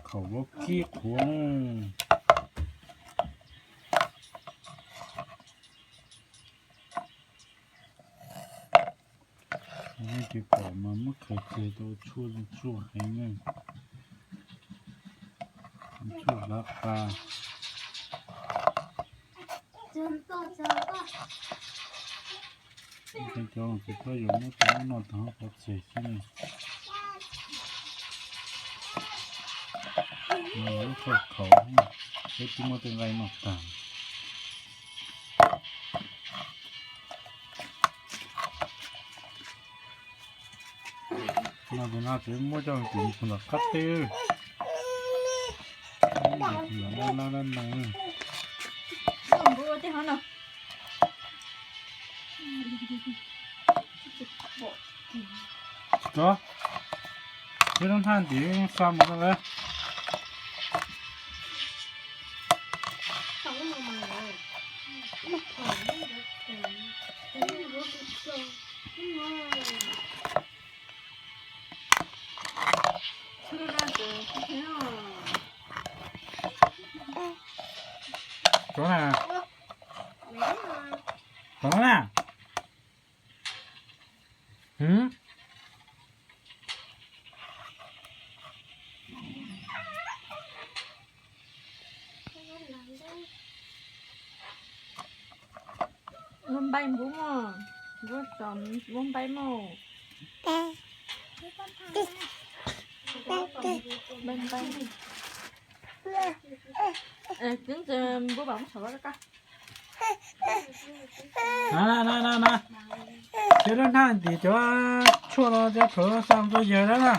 Khaum vaub kib qhuav na. Nej tiv pom mas muab khaws tseg tau tshuaj zoo tshuaj heev na. Tshuaj hlav qa. Cov tsis txhob yuav muab cov no tag qhov txeg xwb na. Lub khaub khaum, peb twb muab tej nqaij noj tag. No tus no tseem muab coj mus tim ntawm qab teb. Lab lab lab no. Tso, peb lub hnab ntim xa mus no lawm. Tso na. Tso na. Hwm. Muab npaib npub mog, npub txom muab npaib mog. Npaib npaib. Npub pam muab saum laj kab. Na na na na, peb lub hnab ntim cov tshuaj no cov khaum xa mus rau yawg lawm na.